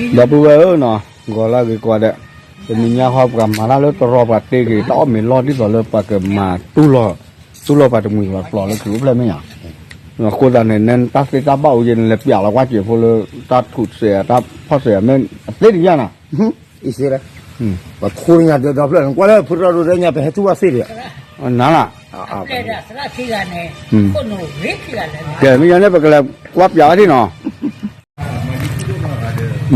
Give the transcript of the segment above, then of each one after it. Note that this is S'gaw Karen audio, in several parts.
ဒီပုၢ်ဝဲၢ်ဧၢနီၤ, ဂီၤလၢအဂ့ၤကိးဂၤဒဲး, တနံၤညါဃီပှၤမၤတၢ်လၢတရီပှၤတ့က့ၤ တၢ်အီၣ်မ့ၤလီၢ်ဒ်သိးလၢပှၤကမၤတူၢ်လိာ်, တူၢ်လိာ်ပှၤတမှံၤပှၤပျီလၢခရံာ်အိၣ်ဖျဲၣ်မ့ၢ်ဧါ. အဃိသတးန့ၣ် နတၢ်သ့တၢ်ဘၣ်အိၣ်ယဲၢ် နလဲၤပျးလီၤကွၢ်စဲးဖိလၢ တၢ်ထူးစဲး တၢ်ဖီၣ်စဲး မ့ၢ်အသ့တယၢ်နၤ အံၤစ့လၢ ပှၤခိၣ်ညါဒီဒီဖျၢၣ်န့ၣ် ကွၢ်လၢဖုရၢ်ဒိၣ်ဒီးညါ ပဟဲထူၣ်ဘၣ်သ့ၣ်ဒီး နၤလၢ ကဲ မ့ၢ်ယၤန့ၣ် ပကလဲၤကွၢ်ပျးဝဲဒၣ်နီၤ.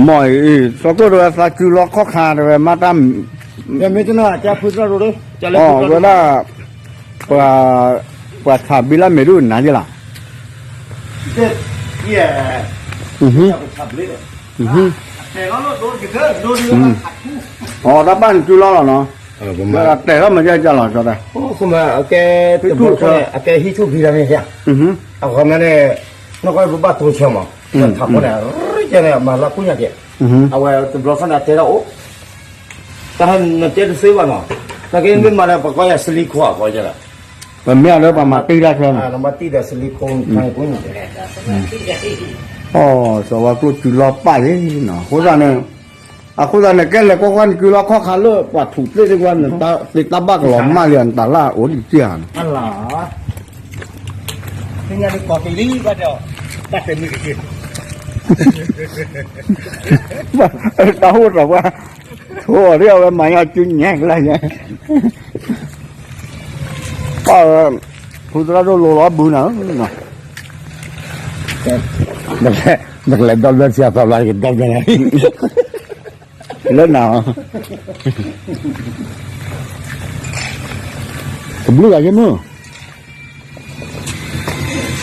မ်အံၤ သီကျိၣ်တဝဲသးစုလီခီၣ်ခါတဝဲမၤတၢ် မ့ၢ်တနီၤ ကဖုရၢ်ဒိၣ် ဝဲဒၣ် ပှၤ ပှၤဆးဘံလၢမ့ၢ်ဒိၣ်နၤယဲလီၤ. အီ တၢ်ဘၣ်နစုလီလီၤနီၤ, တဲထီၣ်မၤယါကလီၤ ကၠီတဲ, အကဲဟံၣ်ထူၣ်ဖံလီၤမ့ၢ်ယါ, အဃိမ့ၢ်န့ၣ် နီၢ်ကီၢ်ပဘၣ်တိဆၢမး, ထးဖိန့ၣ် ကဲန့ၣ်မၤလၢခိၣ်ညါကဲ, အဝဲတဘျီခီန့ၣ်တဲထီၣ်အိၣ်, တၢ်နတဲတသ့ဘၣ်နီၤ, နကဲမ့ၢ်မၤလၢပှၤကီၢ်ယၤစလံခိၣ်အဃိယဲလီၤ ပမ့ၢ်အလၢပှၤမၤတံၢ်တၢ်ဆၢနီၤ, နမၤတံၢ်ဒီးစလံခိၣ် အီ စီၤဝါကျိၣ်စုလီပၢ်လံနီၤ, အဃိသတးန့ၣ် အဃိသတးန့ၣ် ကဲလဲၤကွၢ်ကွၢ်နစုလီခီၣ်ခါလၢ ပှၤထူးသ့ၣ်သ့ၣ်ကွၢ် နတၢ်သ့တၢ်ဘၣ်ကလီၤမၢ်လံ နတၢ်လၢအအိၣ်ဒံးတံၢ်ဧါနီၤ, သ့ၣ်ညါလၢကီးကလံၤဘၣ်ဒီး တၢ်တဲမုၢ်ကက့ၢ် တၢ်အိၣ်ဒီးပှၤ ဆိအီၤဒ်အဝဲမၤညါစုညါကလါညါ, ပၢ်ဝဲ ဖုသရၣ်ဒိၣ်လိၤလီၤဘုနၤဧၢ, နကလဲၤဒီဘျၢဆံအသီဘျီ ကဒီဘျၢနၤ လၢနၤ, တဘျုးဂၤယဲမုၢ်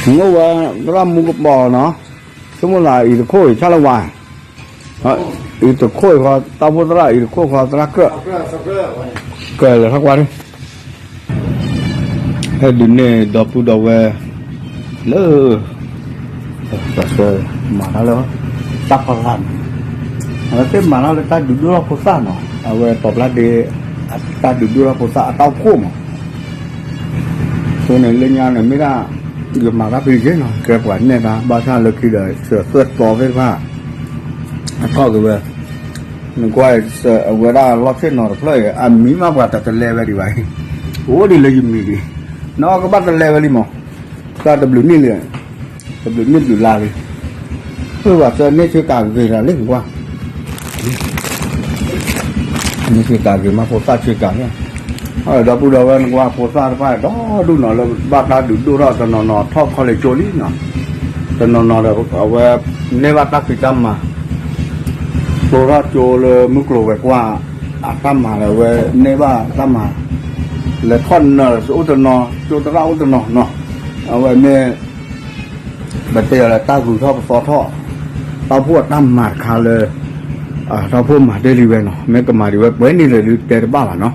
မ့ၢ်ဝဲ သရၣ်မူကပီၤနီၤ, ဆိကမိၣ်သးအံၤတခိၣ်အံၤ ဆၣ်လၢဝါ, အံၤတခိၣ်အံၤဃီ တၢ်အိၣ်ဖှိၣ်သရၣ်အံၤတခိၣ်ဃီ သရၣ်ကြၢး, ကလဲၤထီၣ်ကွၢ်န့ၣ်, ဟဲဒုးန့ၢ်ဒီပုၢ်ဒီဝဲၢ် လၢ ပှၤဆှၢမၤတၢ်လၢ တၢ်ဖီလာ်န့ၣ်, အဝဲသ့ၣ်မၤတၢ်လၢတၢ်ဒုးဒိၣ်ထီၣ်ဖိသၣ်နီၤ, အဝဲတီၤပျၢ်ဒ့ တၢ်ဒုးဒိၣ်ထီၣ်ဖိသၣ်အတၢ်အိၣ်ဖှိၣ်မး, အဃိန့ၣ်လၢညါန့ၣ်မ့ၢ်ဒၣ် ယမၤတၢ်ဖဲယဲနီၤ ကဲပှၤနဲၣ်တၢ် ဘၣ်ဆၣ်လၢခံဒီး ဆၢသၢတီသ့ၣ်တဖၣ် အထီၣ်က့ၤဝဲ, နကွၢ် အဝဲဒၣ်လီၢ်ဆ့ၣ်နီၤတဖျၢၣ်အံၤ အမံၤမးပှၤတတလဲဝဲဒံးဘၣ်, အိၣ်ဒံးလၢယမံၤဒံး, နီၢ်ကဘၣ်တလဲဝဲလံမး, တၢ်တဘျုးနံၣ်လံ, တဘျုးနံၣ်ဘျုးလါလံ, ပှၤဆၢန့ၢ်ဆ့ကၤဂ့ၤတၢ်လံကွၢ် န့ၢ်ဆ့ကၤဂ့ၤမး ဖိသၣ်ဆ့ကၤန့ၣ်, ဒီပုၢ်ဒီဝဲၢ်နကွၢ်ဖိသၣ်တဖၣ်ဒီဒူၣ်နီၤ လၢဘၣ်တၢ်ဒုးဒိၣ်ထီၣ် တနီၤနီၤထီၣ်ခီလ့ၣ်ကၠိလံနီၤ, တနီၤနီၤဒီးအဝဲ န့ၢ်ဘၣ်တၢ်ဖံးတၢ်မၤ ကျိထီၣ်ကၠိလၢမုၢ်ကျိၤဝဲၤကွာ် အတၢ်မၤဒီးအဝဲန့ၢ်ဘၣ်တၢ်မၤ လဲၤထီၣ်နၢၤအိၣ်တနီၤ ကၠိသရၣ်အိၣ်တနီၤနီၤ, အဝဲမ့ၢ် ပတဲအီၤလၢတၢ်ဂုၤထီၣ်ပသီထီၣ်, တၢ်အိၣ်ဖှိၣ်အတၢ်မၤတခါလၢ တၢ်အိၣ်ဖှိၣ်မၤဒ်လံဝဲနီၤ, မ့ၢ်ကမၤဒ်ဝဲပှဲၤန့ၣ်လၢဒုးတဲတဘၣ်ဘၣ်နီၤ,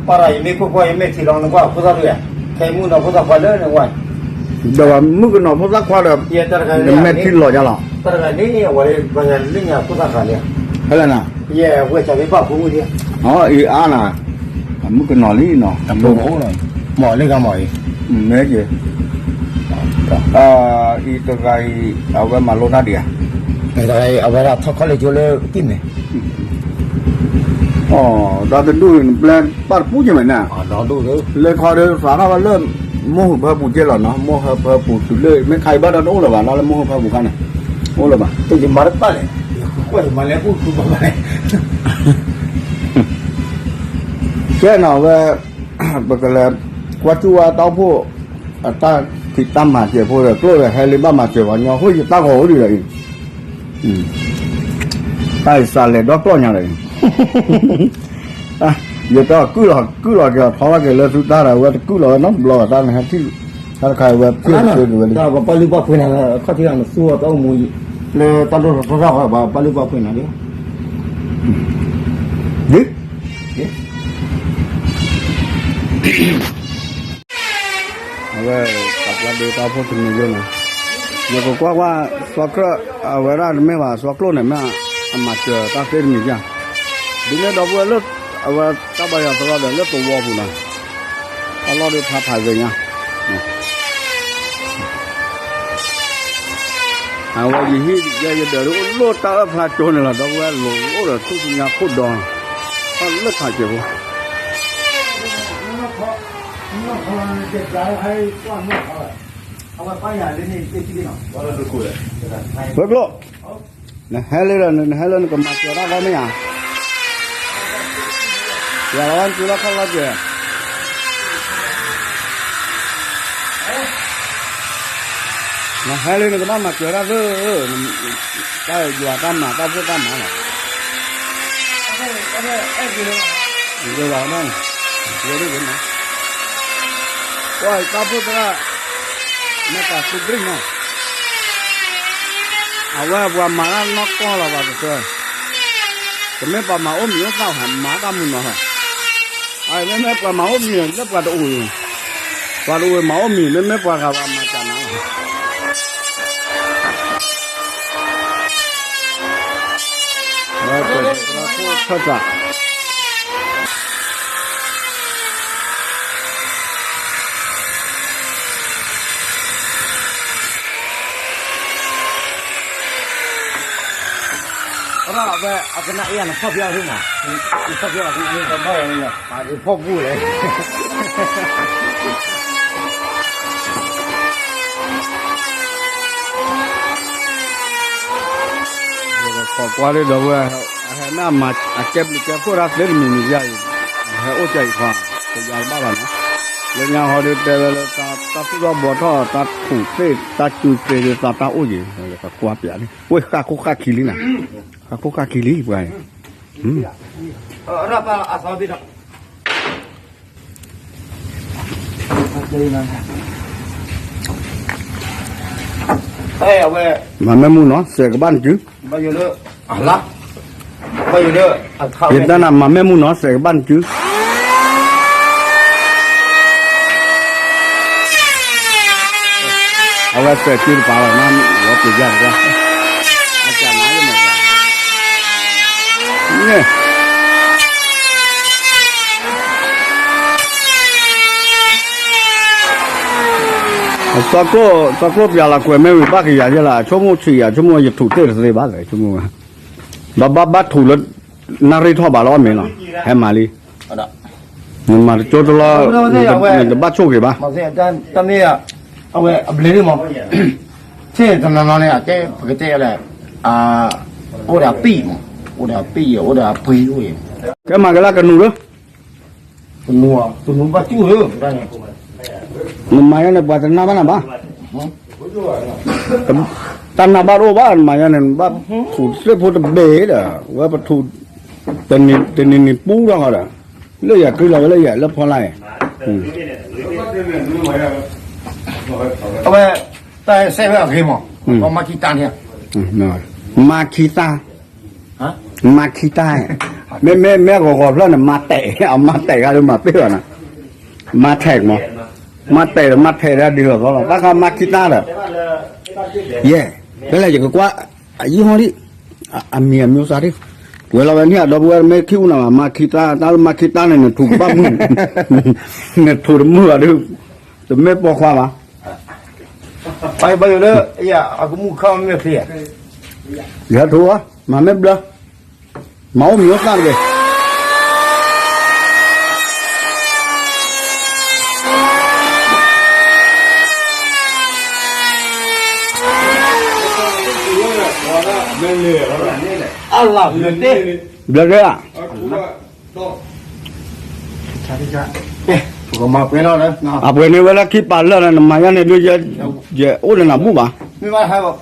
ပၢ်ရၤယမ့ၢ်ဖိခွါယမ့ၢ်ထံလီၤနကွၢ်ဖိသၣ်တဂၤ, ခဲမုၢ်နီၤဖိသၣ်ခွါလၢနကွၢ်, ဒီးမုၣ်ကနီၤဖိသၣ်ခွါဒီး နမဲာ်ထံလီၤယါလီၤ, တၢ်တဂၤန့ၣ် အဝဲပှၤလၢညါဖိသၣ်ခွါလံ, ဟဲလၢနၤ, ယဲဝဲၢ်စၢ်ဖံးဘၣ်ဖိမုၣ်ဒံး, အအံၤအါနၤ, မုၣ်ကနီၤလံနီၤ, မ့ၢ်က့ၤ မ့ၢ်က့ၤ အံၤတဂၤအံၤ အဝဲမၤလိတၢ်ဒံးဧါ, အဝဲဒၣ်ထီၣ်ခီလ့ၣ်ကၠိလၢတံၢ်မဲာ်, ဒီးတဒူၣ်န့ၣ်ပျဲပၢ်တပူၤက့ၤမဲာ်န့ၣ်, လဲၤခီဒီးသးထီၣ်ဝဲလၢ မိၢ်ဟၢဖၢပူၤက့ၤလီၤနီၤ, မိၢ်ဟၢဖၢပူၤတုၤလၢ မ့ၢ်ခါအံၤဘၣ်ဒီးတအိၣ်လၢၤဘၣ် လၢမိၢ်ဟၢဖၢပူၤခါန့ၣ်, အိၣ်လၢၤဘၣ်, ယမၤတပၣ်လဲၣ်, ယမၤလဲၣ်ပူၤပူၤဘၣ်ဘၣ်လဲၣ် ကဲနီၤဝဲ ပကလဲၤ ကွၢ်စူၣ်ဝဲတၢ်အိၣ်ဖှိၣ် အတၢ်ဖံးတၢ်မၤစဲးဖိဒီး ကျိၣ်ဒီးဟဲလံဘၣ်မၤစၢၤပှၤညီ ဟိၣ်ယတၢ်ဂီၤအိၣ်ဒံးဒီးအံၤ, တၢ်အံၤစးလဲၤဒီကျီၢ်ညါဒီးအံၤ, ယတဲအီၤကုၢ်လီၤ ကုၢ်လီၤက့ၤအီၤထီၣ်က့ၤလၢသုတၢ်ဒီး အဝဲတကုၢ်လီၤဝဲနီတဘျီဘၣ် တၢ်နဟဲထံၣ် တၢ်တခါအံၤဝဲဖျ့ၣ်က့ၤဝဲလံ, ပှၤပာ်လုၢ်ပာ်ပှ့ၤနၤ ခီၣ်ထံးဂၤနသူအီၤတၢ်အိၣ်မူ လၢတၢ်ဒိၣ်ထီၣ်ထီထီၣ် ပှၤပာ်လုၢ်ပာ်ပှ့ၤနၤလံ, ဒ် အဝဲ ပာ်ပျၢ်ဒ့တၢ်အိၣ်ဖှိၣ်တမံၤယိၣ်နီၤ, ယကကွၢ်ကွၢ် သီခရၢၣ် အဝဲဒၣ်တမ့ၢ်ဘၣ် သီကျိၣ်န့ၣ် မ့ၢ်အမၤစၢၤတၢ်သ့တမံၤယါ, ဒ်န့ၣ်ဒီပုၢ်ဝဲၢ်လၢ အဝဲတၢ်ဘါယွၤသရီဒီးလၢသဝီပူၤနီၤ, အလီၢ်ဒ်ဖးဖးဂ့ၤညါ တၢ်ဘါယွၤသရီဒီးလၢသဝီပူၤနီၤ, အလီၢ်ဒ်ဖးဖးဂ့ၤညါ အဝဲယဟံၣ်ယဲယဒၢးဒ်အိၣ်လီၢ်တၢ်အၢၣ်ဖျါကၠိန့ၣ်လီၤ ဒီပုၢ်ဝဲၢ် လိၤအိၣ်ဒီးထူၣ်စုညါခိၣ်ဒီ, ထီၣ်လၢထးစဲးဖိ, ဝဲၤကျိၤ, နဟဲလၢဒီး နဟဲလၢနကမၤစၢၤတၢ်လီၤမ့ၢ်ဧါ, ယၤလီၤဝဲနစုလီၢ်ခီၣ်လီၢ်စဲး နဟဲလၢနကဘၣ်မၤစၢၤတၢ်သ့, တၢ်ယွၤတၢ်မၤတၢ်ဖိတၢ်မၤလီၤ, ယွၤ, ယွၤဒ်န့ၣ်, ပှၤတၢ်ဖိသရၣ်, မ့ၢ်ပှၤသူဘျံၣ်နီၤ, အဝဲပှၤမၤတၢ်နီၢ်ကီၢ်လီၤပှၤကတၢၢ်, တမ့ၢ်ပှၤမၤအိၣ်မံၤအိၣ်သၣ်မၤတၢ်မုာ်နီၤလီၤ, အမ့မ့ၢ်ပှၤမၤအိၣ်မံၤလၢပှၤတအိၣ်အံၤ, ပှၤတအိၣ်မၤအိၣ်မံၤ မ့မ့ၢ်ပှၤဂၤပှၤမၤစၢၤနၤလီၤ ဝဲပှၤသရၣ်ခိၣ်ထၢၣ်သး, အကနၣ်အံၤနဖီၣ်ဖျါအီၤဒ်မး, နဖီၣ်ဖျါအီၤကနၣ်အံၤ, ဖီၣ်ပူၤလဲၣ် ခိးကွၢ်ဒ်ဒီပုၢ်ဝဲၢ်, အဟဲန့ၣ်အကဲဘျုးကဲဖှိၣ်တၢ်သ့တမံၤမံၤယါအံၤ, အဟဲအိၣ်ကၢအံၤခီ, တယါတဘၣ်ဘၣ်နီၤ, လၢညါဟီဒုးတဲဝဲလၢတၢ်သူၣ်ထီၣ်ဘှီထီၣ် တၢ်ထူးသ့ၣ် တၢ်စုသ့ၣ်ဒုးသးတၢ်အိၣ်က့ၤ, ကကွၢ်ပျးလံ, ဝဲဃၣ်ခိၣ်ဃၣ်ခံလံနၤ, ဃၣ်ခိၣ်ဃၣ်ခံလံပှၤ, မၤမဲၢ်မူနီၤ စဲးကဘၣ်နစု, ယတၢ်နၤမၤမဲၢ်မူနီၤ စဲးကဘၣ်နစု, အဝဲစဲးစုတပၤလီၤ, ဝဲပျံၤယါတပၤ, အကနၤယမဲာ်, န့ၣ် သီကျိၣ်ပျးလီၤကွဲးမ့ၢ်ဝံၤဘၣ်ကယၤယဲလီၤ, အဆိကမိၣ်ဆံးယၤ ဆိကမိၣ်ယထူးသ့ၣ်တသ့ဘၣ်, ဘၣ်ဘၣ်ဘၣ်ထူးလၢ နၣ်ရံၣ်ထီၣ်ဘးလီၤအီၣ်မ့ၤလီၤ, ဟဲမၤလံ, နမၤတကၠိတလီၢ်, နတဘၣ်ဆိၣ်ဂ့ၤဘၣ်, တမ့ၢ်, အဝဲအဘျဲၣ်မး, ဆ့ၣ်တနီၤနီၤန့ၣ် အကဲပကတဲလဲၣ်, အိၣ်ဒီးအပံၣ်မး, အိၣ်ဒီးအပံၣ် အိၣ်ဒီးအပှ့ၤအိၣ်, ကဲမၤကလၢကနူၤလၢ နမၤယါန့ၣ် ပှၤတနၢ်ဘၣ်နၤဘၣ်, တၢ်နၢ်ဘၣ်တအိၣ်ဘၣ် နမၤယါန့ၣ် နဘၣ်ထူးသ့ၣ်ဖိတဘ့ၣ်ဒီး ဝဲပထူး တနံၤနံၤပူထီၣ်ဃီဒီး လၢယၤကုလီၤဝဲလၢယၤလၢဖီလာ်အံၤ, အဝဲ တၢ်စဲးဝဲအဂ့ၤမး, မၤခံတၢ်န့ၣ်, မၤခံတၢ် မၤခံတၢ်, မ့မ့ၢ်မ့ၢ်ဂီၤဂီၤဖျၢၣ်န့ၣ် မၤတဲာ်, အမၤတဲာ်ဂၤဒုးမၤပ့ၢ်ဘၣ်နီၤ, မၤထဲးမး, မၤတဲာ်ဒီးမၤထဲးဒၣ်ဒ်သိးသိးလီၤ, တၢ်ခါမၤခံတၢ်ဒီး, ယဲၢ်, ဖဲလဲၣ်ယကကွၢ်, အယံာ်ဟီဒံး, အမံၤအမျိုးစားဒံး, ဝဲလီၤဝဲန့ၣ် အဒီပုၢ်ဝဲၢ်မ့ၢ်ခံအူနၤဘၣ်, မၤခံတၢ်, တၢ်မၤခံတၢ်န့ၣ် နထူးကဘၣ်မုာ်, နထူးတမုာ်ဘၣ်ဒုး, တမ့ၢ်ပိာ်ခွါဘၣ် ဘၣ်ယိၣ်လၢ အကမူၣ်ခါမ့ၢ်ဖဲ, ယဟဲထူး, မၤမ့ၢ်ဘျၢ, မၤအိၣ်မံၤအိၣ်သၣ်တဂ့ၤ, အလၢဘျၢဒၢဧါ အပှဲၤန့ၣ်ဝဲလၢခံပာ်လၢာ်လၢနမၤယါန့ၣ်ဒုး, ယအိၣ်ဒီးနၤဘူၣ်ဘၣ်, မ့ၢ်ဘၣ်ဟဲဘၣ်,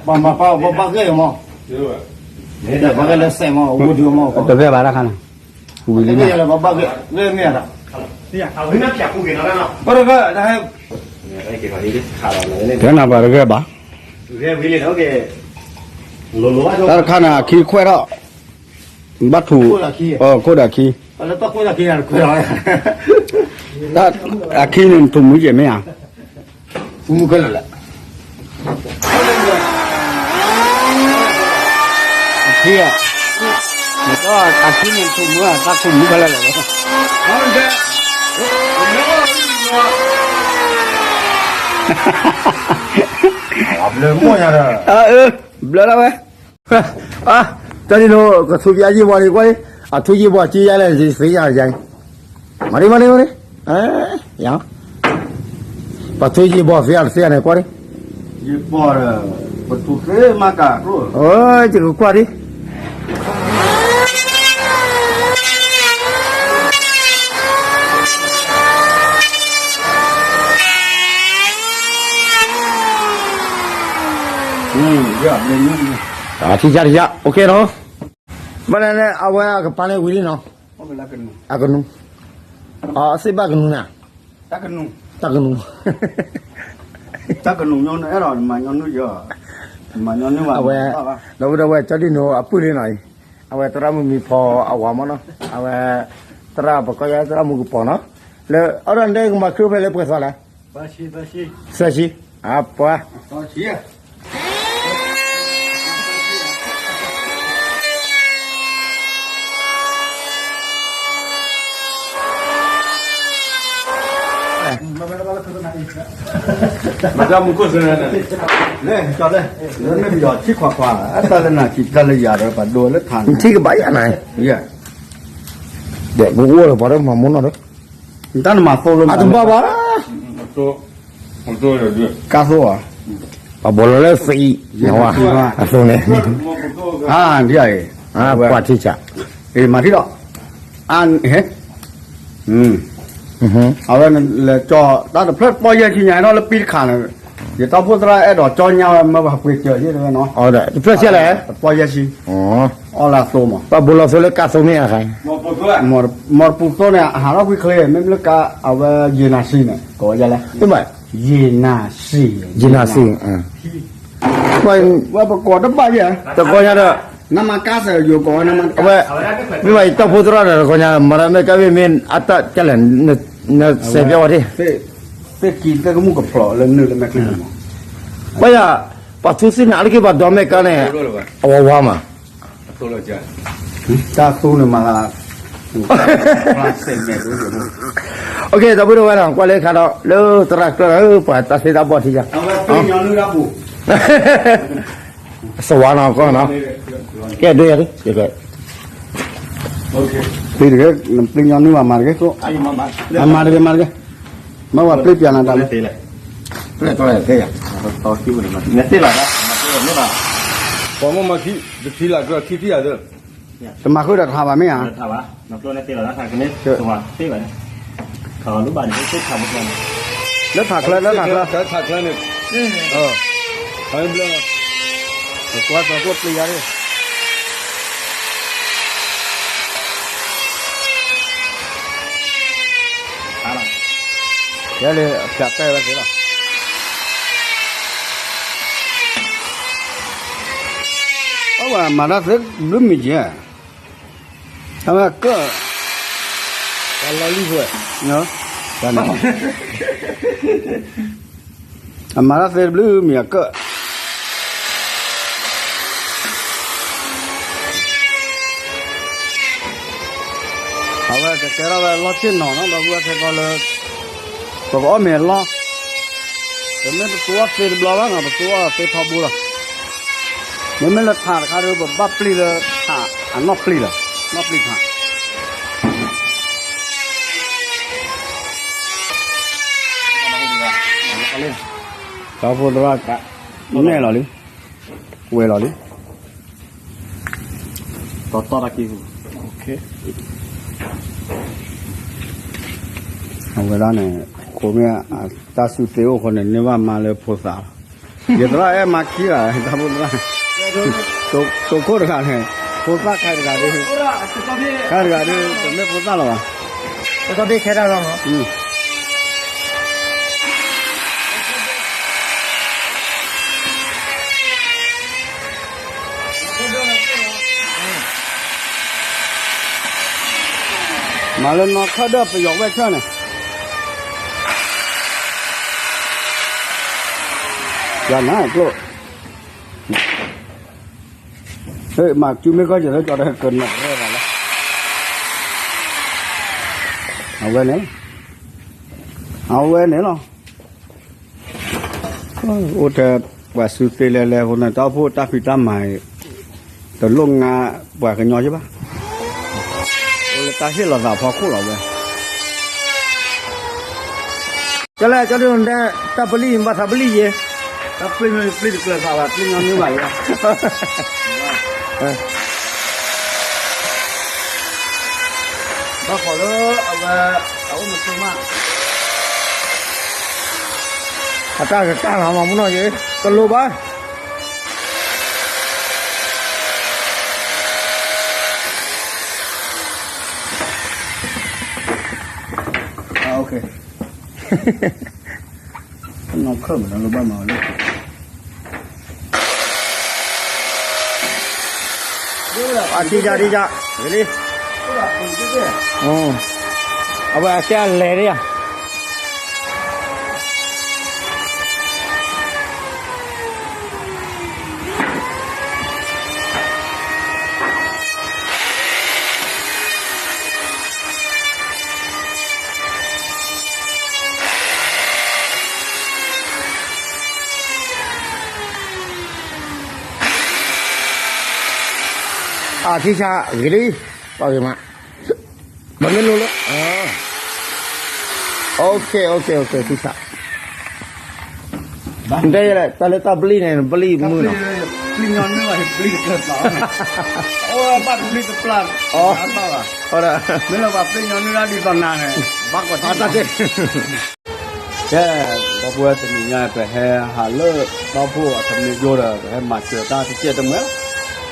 ဘၣ်မၤပာ်ဘၣ်ဘၣ်ဂ့ၢ်မး, တဂ့ၤဘၣ်တၢ်ခါန့ၣ်, ဝံၤလံ, ဘၣ်ဂ့ၢ်မ့ၢ်, တဲနၤပှၤတဂ့ၤဘၣ်, တၢ်တခါန့ၣ် အခံခွဲးထီၣ်, ဘၣ်ထူး, ခိၣ်ဒီးအခံ, အခံန့ၣ်ထူးမုၢ်ကဲမ့ၢ်ဧါ, အခံ, အခံန့ၣ်ထူးမုၢ်, တၢ်ထူးမုၢ်ဖဲလဲၣ်လဲၣ်, ဘျၢမိၢ်ညါဒီး, အၢ, ဘျၢလီၤဝဲ, အၢ, တၢ်ဒ်န့ၣ် ကထူပျါယံာ်ဘီန့ၣ်ကွၢ်လံ, အထူယံာ်ဘီကံယါလဲၣ် သ့ၣ်ညါယါ, မၤဒ်မၤဒ်မၤဒ်, ပှၤထူယံာ်ဘီသ့ၣ်ညါတသ့ၣ်ညါန့ၣ်ကွၢ်လံ, ယံာ်ဘီဒီး, ပထူသ့မၤကၤကျိ, ယကကွၢ်ဒ် ထံၣ်ယါတယါ OK နီၤ, ဘၣ်လဲၣ်န့ၣ် အဝဲအကပၤန့ၣ်ဝံၤလံနီၤ, အကနူ, အစ့ၢ်ဘၣ်ကနူနၤ, တၢ်ကနူ, တၢ်ကနူ, အဲၣ်ဒိးမၤညီနုၢ်ယီၤ, မၤညီနုၢ်ဘၣ်, အဝဲ, ဒီပုၢ်ဒီဝဲၢ် ကၠီဒံၣ်နိအပုၢ်လံနီၤအံၤ, အဝဲသရၣ်မုၣ်မံဖီအဝၤမးနီၤ, အဝဲ, သရၣ်ပကီၢ်ယါသရၣ်မုၣ်ကပီၤနီၤ, လၢအီၣ်ဒီးဒဲကမၤချုဖဲလၢပှဲၤသီလဲၣ်, သၢဆံ, အပှၤ, မၤတၢ်မူခိၣ်စၢၤန့ၣ်, လဲၤကီၤလဲၣ်, လၢမ့ၢ်ပယီၤထံခွးခွး အတၢ်လၢနၤကံၤတၢ်လၢယၤဒီး ပှၤဒိလၢထးန့ၣ်, နထံၣ်ကဘၣ်ယါနၤ, ဒဲးပအိၣ်လၢပှၤဒီးမၤမူနီၤဒီး, တၢ်နမၤသိလၢမၤ, အတဘၣ်ဘၣ်, ကါသိဧါ, ပှၤဘိးလီၤလၢသံ, အသိန့ၣ်, အဒ်အံၤ, ပှၤထံၣ်ဆး, မၤထံၣ်ဒီး, အဟဲ အဝဲလဲၤကၠီတၢ်တဖျၢၣ်ပီၢ်ယဲၢ်ဆံညါနီၤလၢပံတခါန့ၣ်, ယတၢ်အိၣ်ဖှိၣ်သရၣ်အဲၣ်ဒိးကၠီညါဝဲမၢပှၤပှ့ၤစၢၤယဲၢ်တဝဲနီၤ, တဖျၢၣ်ဆံလဲၣ်, ပီၢ်ယဲၢ်ဆံ, အီၣ်လၢအသိမး, ပှၤဘိးလီၤသိလၢကါသိမ့ၢ်အါခါ, မီၢ်တပူၤသိန့ၣ် အဟးထီၣ်ကွံာ်ချ့ မ့မ့ၢ်လၢကါအဝဲယ့နၤစံန့ၣ် ကိးဝဲဒ်လဲၣ်, ယ့နၤစံ, ယ့နၤစံ ဝဲပကိးတဘၣ်ယဲၢ်, တကိးညါဒီး, နမၤကါစၢၤယိၤကိးဝဲ, အဝဲ, မ့ၢ်ဘၣ်ယတၢ်အိၣ်ဖှိၣ်သရၣ်ဒီးတကိးညါ မၤတၢ်မ့ၢ်ကါမ့ၢ်မ့ၢ်အတၢ်ကလဲၣ်, နစဲးပျီဝဲဒၣ်, သ့ၣ်ကံသ့ၣ်ကမူၣ်ကဖျိးလၢနုာ်လၢမဲာ်ချံန့ၣ်မး, ဘၣ်ယၤ, ပှၤထူသ့ၣ်န့ၣ် အါတက့ၢ်ပှၤဒိးမဲာ်ကါန့ၣ်, အဝဲဝါမး တၢ်သူန့ၣ်မၤလၢ, တၢ်ပူတဝဲဒီး ကွၢ်လၢခါဒီး လၢသရၣ်ကျၢၢ်ဒီး ပှၤတၢ်သ့တၢ်ဘီၣ်ထံယါ, စဝါနီၤကီၢ်နီၤ, ကဲဒိယါ, ပျံၤတဂ့ၤ, ပျံၤညီနုၢ်ဘၣ်မၤတဂ့ၤ, မၤတဂ့ၤမၤတဂ့ၤ, မ့ၢ်ဝဲပျံၤပျးနၤတၢ်လၢ ပျဲၢ်တီလဲၣ်, ပျဲၢ်, ပှၤမ့ၢ်မၤခံ တထံလၢကထံထံၣ်ယၤသ့, တမၤဃုာ်ဒီးထးဘၣ်မ့ၢ်ဧါ, လၢထးချၢ လၢထးချၢ, ကွၢ်သိးကွၢ်ပျံၤယၤသ့ ယဲလၢအဖျးပဲၢ်ဝဲသ့လီၤ, အဝဲမၤတၢ်သ့ဘျုးမံၤကဲ, အဝဲကၢၣ်, တၢ်လီၤလံၢ်ဝဲ, တၢ်န့ၣ် အမၤတၢ်သ့တဘျုးမံၤအကၢၣ်, အဝဲကကဲထီၣ်ဝဲလီၢ်ဆ့ၣ်နီၤနီၤ ဒီပုၢ်ဝဲၢ်ခဲကီးလၢ ပကအီၣ်မ့ၤအလီၢ်, ပမ့ၢ်တသူအီၣ်သ့တဘျီဘၣ်နီၤ ပသူအီၣ်သ့ထီဘိလီၤ, မ့မ့ၢ်လၢထးတခါဒီး ပဘၣ်ပျံၤလၢထးအနီၣ်ပျံၤလီၤ, နီၣ်ပျံၤထး တၢ်ဖိသရၣ်ကနဲၣ်လီၤလံ, ဝဲလီၤလံ, တီတီတၢ်က့ၤ, အဝဲဒၣ်န့ၣ်, ခိးမ့ၢ်အတၢ်စုသ့အိၣ်ဃိန့ၣ် န့ၢ်ဘၣ်မါလၢဖိသၣ်လီၤ, ယသရၣ်အဲၣ်မါခံဂၤ တၢ်ဖိသရၣ်, တိာ်ခိၣ်တဂၤန့ၣ်, ဖိသၣ်ခဲတဂၤဒ်, ခဲတဂၤဒ် တမ့ၢ်ဖိသၣ်လီၤဘၣ် တဘ့ၣ်ခဲတၢ်လီၤမး မၤလၢနီၢ်ခၢၣ်ဒၢပယီၤဝဲဆၢၣ်န့ၣ်, ယၤနၤကျိၣ်, မၤကၠူမ့ၢ်ကီၢ်ယၤလၢကၠီတကနၣ်ရဲၣ်ဘၣ်လီၤ, အဝဲန့ၣ်, အဝဲန့ၣ်လီၤ, အိၣ်ထဲ ပှၤစုသ့လဲၤလဲၤအဃိန့ၣ် တၢ်အိၣ်ဖှိၣ်တၢ်ဖံးတၢ်မၤအံၤ တလိၣ်ငါပှၤကညီယဲဘၣ်. အိၣ်လၢတၢ်ဟ့ၣ်လီၤသးအဖီခိၣ်လီၤဝဲ. ကလဲၣ် ကၠီဒုၣ်ဒဲး တၢ်ပလံၢ် ဘၣ်သးပလံၢ်ယဲ, တၢ်ပျ့ၤမ့ၢ်ပျ့ၤတကျၢၤသးဘၣ် ပျ့ၤညီနုၢ်ဘၣ်ယဲ. ဘၣ်ဃးလၢအဝဲ အအိၣ်မဆိမး အတၢ်ကကၢ်လီၤမးမုၢ်နီၢ်ယဲ တလိၣ်ဘၣ်. နီၢ်ခၢၣ်မး လၢဘၣ်မၤလၢ အထံၣ်ယၤ ထံၣ်ယၤ ဂ့ၤလံ, အဝဲအကဲအလဲၤဒၣ်ယၤ. အထံၣ်ဆါဂ့ၤလံ, ပှၤဂ့ၤမး, ပမ့ၢ်လိၤလၢ, အိၣ်ခ့ အိၣ်ခ့ အိၣ်ခ့ ထံၣ်ဆါ, တဲယဲလဲၣ် တၢ်လၢတၢ်ပလံၢ်န့ၣ် ပလံၢ်မုၢ်နီၤ, ပျ့ၤညီနုၢ်ဘၣ် ပျ့ၤတကျၢၤသး, အိၣ်ဘၣ်ပျ့ၤတပျၢ်, မ့ၢ်လၢပှၤပျ့ၤညီနုၢ်ဒၣ်ဒ်သိးနၤန့ၣ် ဘၣ်ကွၢ်တၢ်တၢ်တ့ၢ် ကဲ, ဒီပုၢ်ဝဲၢ်တနံၤညါ ပဟဲဟးလၢ တီၢ်ဖှိၣ်အထမ့ၢ်ကျိဒီး ပဟဲမၤစၢၤတၢ်တကဲးတမှဲၤလီၤ,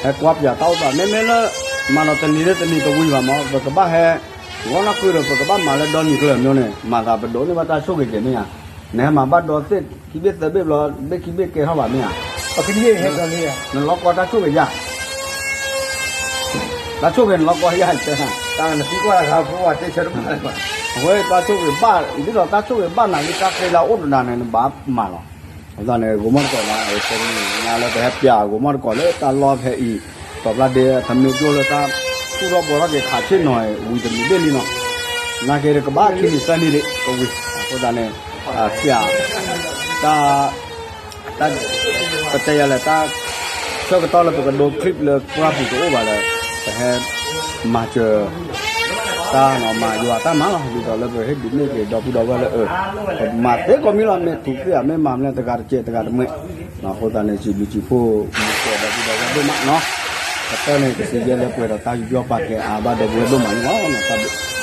ဟဲကွၢ်ပၠးတၢ်အိၣ်သး မ့မ့ၢ်လၢ မၤလီၤတနံၤလၢတနံၤတဝံၤဘၣ်မး ပကဘၣ်ဟဲ ဂီၤနီၢ်ကုဒီး ပကဘၣ်မၤလၢဒီနံၤကျၢၤမ့ၢ်န့ၣ် မၤသးပဒိးန့ၢ်ဘၣ်တၢ်ဆိၣ်ဂ့ၤကဲၤမ့ၢ်ဧါ, နဟဲမၤဘၣ်ဒီသ့ၣ်ခံဘ့ၣ်သၢဘ့ၣ်ဘျီ ဘ့ၣ်ခံဘ့ၣ်ကဲထီၣ်ဘၣ်မ့ၢ်ဧါ, နလီၤကီတၢ်ဆိၣ်ဂ့ၤယၤ တၢ်ဆိၣ်ဂ့ၤနလီၤကီယၤ, တၢ်နသံကွၢ်တၢ်ခါဖိဝဲတ့ဆၢတမးလၢၤဘၣ်, အဝဲတၢ်ဆိၣ်ဂ့ၤဘၣ် ဒ်သိးတၢ်ဆိၣ်ဂ့ၤဘၣ်နၤလံ တၢ်ဃ့လၢအအိၣ်တဒၣ်န့ၣ် နဘၣ်မၤလီၤ, အဃိသတးန့ၣ် ဂိၤမီၢ်တကိးလၢ နၤလၢပဟဲပၠးဂိၤမီၢ်တကိးလၢတၢ်လီၢ်ဖဲအံၤ, စီၤပျၢ်ဒ့အထမ့ၢ်ကျိလၢတၢ် သူၣ်ထီၣ်ဘှီထီၣ်က့ၤခးဆ့ၣ်နီၤဝံၤတနံၤဘ့ၣ်လံနီၤ, နာ်က့ၤကဘၣ်ခံနံၤသၢနံၤဒံးကဝံၤ, အဃိသတးန့ၣ် ပၠး တၢ် ပတဲယၤလဲၣ် တၢ်ဆၢကတီၢ်လၢပကဒိ clip လၢပှၢ်ပူၤတအိၣ်ဘၣ်ဒီး ပဟဲမၤစၢၤ တၢ်နီၤ မၤယွၤတၢ်မၤလီၤ ဒ်သိးလၢပဟ့ၣ်ဒုးန့ၢ်က့ၤဒီပုၢ်ဒီဝဲၢ်လၢအ ပမၤသ့ကိးမံၤလီၤ မ့ၢ်ထူးသ့ၣ်ဧါ မ့ၢ်မၤမလဲၣ် တဂၤတကဲးတဂၤတမှဲး, အဃိသတးန့ၣ် စံးဘျုးစံးဖှိၣ် မၤစၢၤဒီပုၢ်ဒီဝဲၢ်ဒိၣ်မးနီၤ, ပတၢ်န့ၣ်ကစံးယဲလၢပှဲၤဒီးတၢ်ယူးယီၣ်ပာ်ကဲအါဘၣ်ဒီပုၢ်ဝဲၢ်ဒိၣ်မးန့ၣ်လီၤ တၢ်ဘျုး